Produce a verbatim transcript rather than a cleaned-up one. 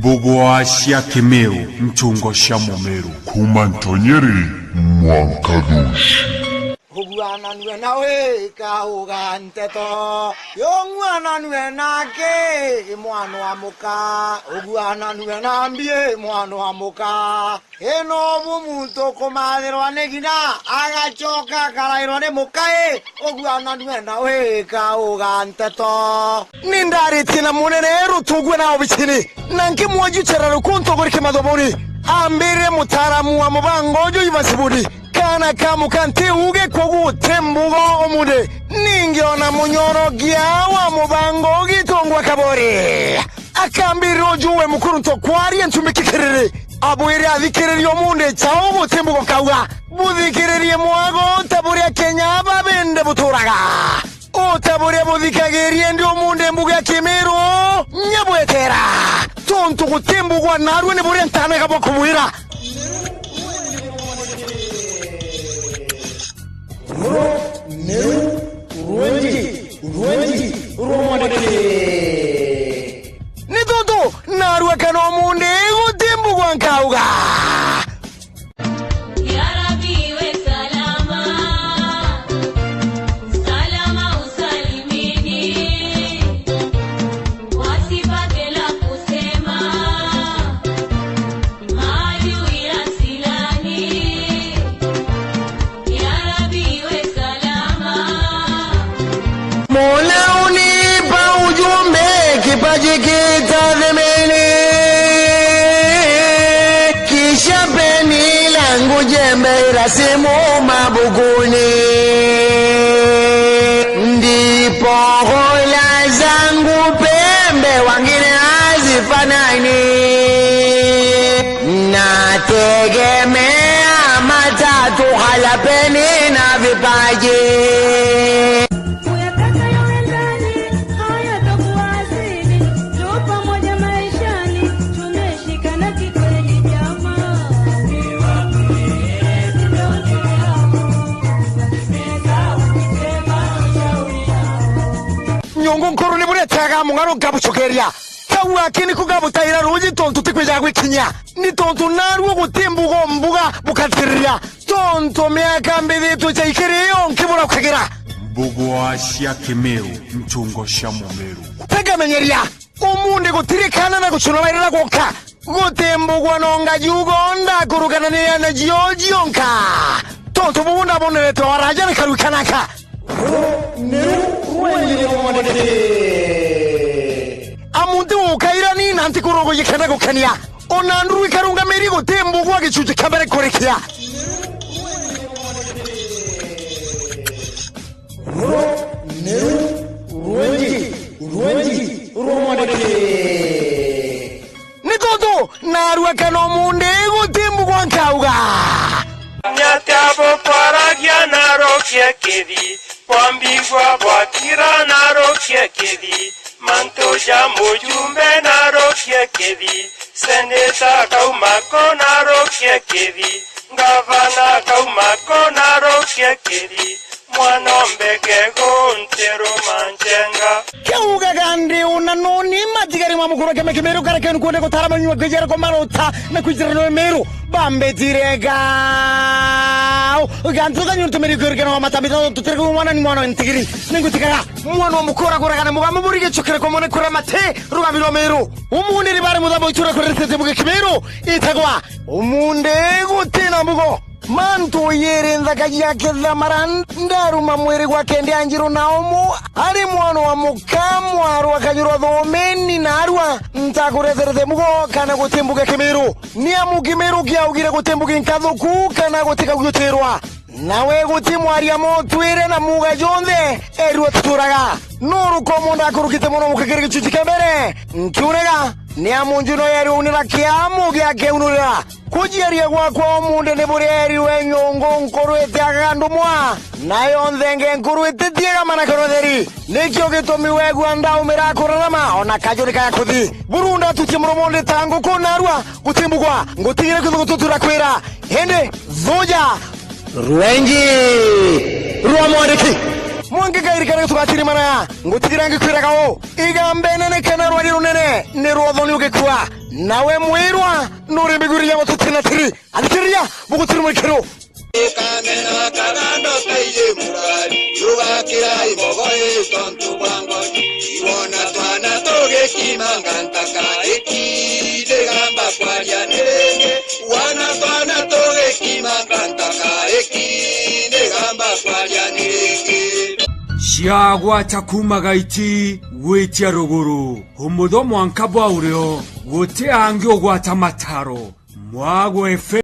Mbugwa cia Kimiru, nchungo cia Mumiru. Kuuma Ntonyeri mwanka Thuci. Uguananue na wika uga nteto. Yong'uananue na ki mwana wa muka. Uguananue na mbi mwana wa muka. Ino bu muntu kumathirwa ni ng'ina, agacoka akarairwa ni muka i, uguananue na wika uga nteto. Ni ndaritie na munene rutungu na obicini, na nkimwoju chera rukuntu guri kimathoboni. Ambirire mutaaramu wa mubango uju Ivans Budi, kana ka muka nti uge kogu uti mbugo umuthi. Ningi ona munyorokia wa mubango ugitungwa Kabori. Akambirira uju we mukuru nto kwaria ntumbi kikiriri. Abwire athikiririe umunthi chao guti mbugo nkauga. Buthikiririe mwago ta buria Kenya babende buturaga. O ta buria buthikagirie ndi umunthi mbuga Kimiru nyabwetera. Tontu guti mbugwa narua ni buria ntanega bwa kubwira. Ruru niru rwenji rwenji rwa mwandiki. Ni tuntu narua kana umunthi guti mbugwa nkauga. Ya Rabbi, we salama, salama usalimini. Wasipate la kusema, maadui asilani. Ya Rabbi, we salama. Mola unipa ujumbe, kipaji kitathimini. Kisha peni langu jembe, rasimu mabuguni. Ndipo hola zangu pembe, wangine hazifanani. Nategemea matatu, halapeni na vipaji. Uyatakayo ya ndani, hayatakuwa asili. Tu pamoja maishani, tumeshikana kikweli jamaa. Nyungu nkuru ni buria itaga mung'aro nkabucokeria. Kau aki niku ngabutaira ruuji tontu tikwijaga gwikinyia. Ni tontu narua guti mbugo mbuga bukathiriria. Tontu miaka mbithitwe jaikiri iyo nkibura kukagira. Mbugwa cia Kimiru, nchungo cia Mumiru. Tegamenyeria, umunthi gutiri kana na gucuna wairira gwonka. Guti mbugwa nonga jugo ndakurukananira na jio jionka. Tontu bubu ndabonerete waraja ni karu kanaka. Ruru niru rwenji rwa mwandiki. Amunthi ukairani na ntikurogo yikenda gukenia. Ona nduru ikarungamiri guti mbugwa gicuji kia mbere kurikia. Ruru niru rwenji, rwenji rwa mwandiki. Ni tontu narua kana umunthi guti mbugwa nkauga. Ni atia bukwaragia na rukie kithi, bwambigua bwakira na rukie kithi, mantu ja mujumbe na rukie kithi, seneta kauma ko na rukie kithi, ngavana kauma ko na rukie kithi, mwana o mbegego nteruma njenga. Kiugaga ndi una nuni matigari ma mukuru keme Kimiru kara kenu kunde gutara manyua kwijera kwa maruta na kwijera no Miru. Bambetire gao. Gantu ganyu ntumiri kwirukira wa matambi tontu tutiri kumwana ni mwana wa ntigiri. Ningutikara. Mwana wa mukura kuraga na mugambo buri gicukire kwa mwana kura mate, rugami rwa Miru. Umunthi ni bari muthambo itura kura risete buge Kimiru. Itagwa. Umunthi gutina mbugo. Mantu yiri nthaka ya kithamara, ndaruma mwiri gwa kendi anjiru na umu ari mwana wa muka mwaru akanyurwa thomeni na arua ntakureterete mbugo kana guti mbuge Kimiru. Ni amu Kimiru kiaugire guti mbugi nkathuku kana gutikagutirwa. Nawe guti mwaria motwire na muga jonthe erua tuturaga. Nuruko mundu akurukite muno mukagire gicuci kia mbere nkiunega. Ni amu njuno yeri unira kiamu gia keunurira. Kujiaria gwakwa umunthi ni buria erirwe nyungu nkurwite agandumwa, nayo nthenge nkurwititie gamana karotheri. Nikio gitumi wegua ndaumira kurarama, ona kaju ni kaya kuthi. Buru ndatutie muromo ndi ta nguku narua gutimbugwa, ngutigire kithugutu turakwira. Indi thuja rwenji rwa mwandiki. Mwangi kairikana tugatiri mana, ngutigira ngikwiraga u, igambe nene kana rwari runene ni rwothoni ugikua. Nawe mwirwa, nuri mbiguru ya matuti na tiri? Athikiriria, bugutiri murikiro. Ukamena kagando kaije murari, rugakira imbogo i tontu bwa ngori. Iwona twana tugikimanga ntaka iki, ndigamba kwaria ni ringi. Wona twana tugikimanga ntaka iki, ndigamba kwaria ni ringi. Ciagwata kuuma gaiti gwitia ruguru, umutho mwanka bwa urio, guti angi ugwata mataro. Mwago F M.